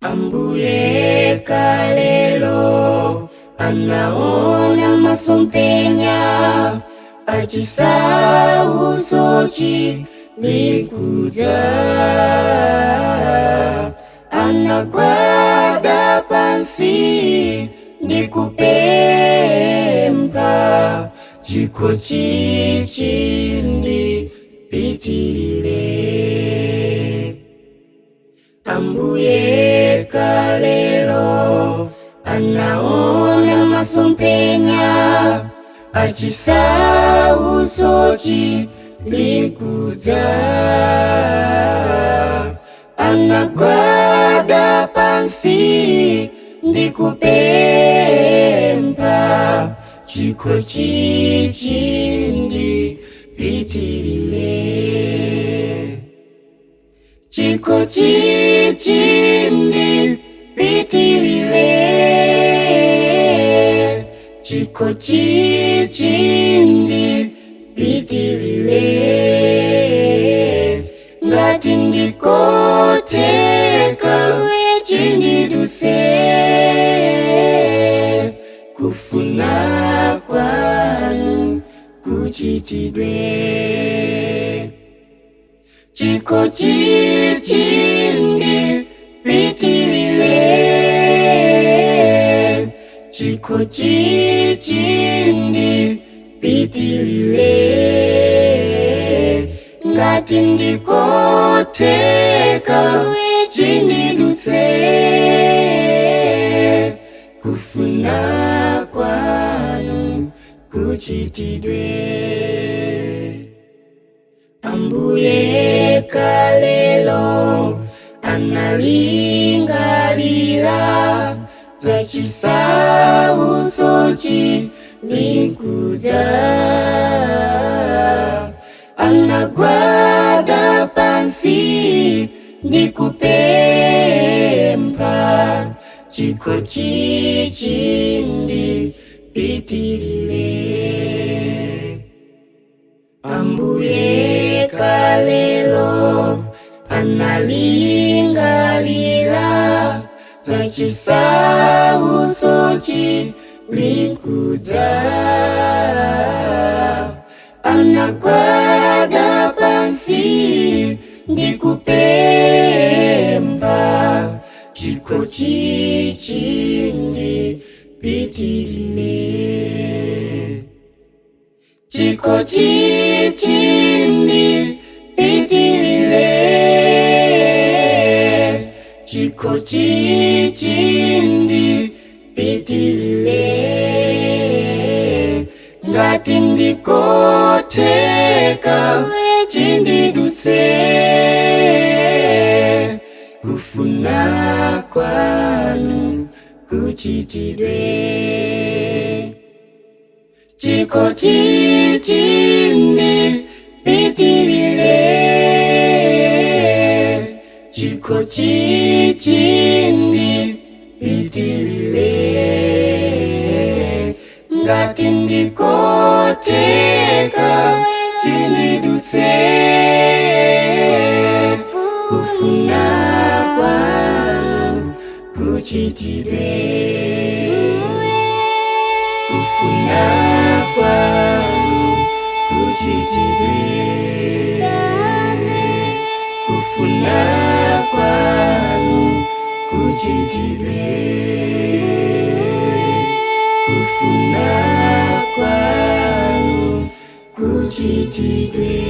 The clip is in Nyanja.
Ambuye kalelo anaona masomphenya achisautso chilinkudza, anagwada pansi ndikupempha chikho chindipitilile. Ambuye kalelo anaona masomphenya achisautso chilinkudza, anagwada pansi ndikupempha chikho chindipitilile. Chikho chindipitilile. Chikho chindipitilile. Ngati ndikotheka chindidutse, kufuna kwanu kuchitidwe. Chikho chindipitilile. Chikho chindipitilile. Ngati ndikotheka chindidutse, kufuna kwanu kuchitidwe. Ambuye kalelo analingalira za chisautso chilinkudza, anagwada pansi ndikupempha chikho chindipitilile. Ambuye kalelo analingalira za chisautso chilinkudza, anagwada pansi ndikupempha chikho chindipitilile. Chikho chindipitilile. Chikho chindipitilile. Ngati ndikotheka chindidutse, kufuna kwanu kuchitidwe. Chikho chindipitilile. Chikho chindipitilile. Ngati ndikotheka chindidutse, kufuna kwanu kuchitidwe. Kufuna kwanu kuchitidwe. Kufuna kwanu kuchitidwe. Kufuna kwanu kuchitidwe.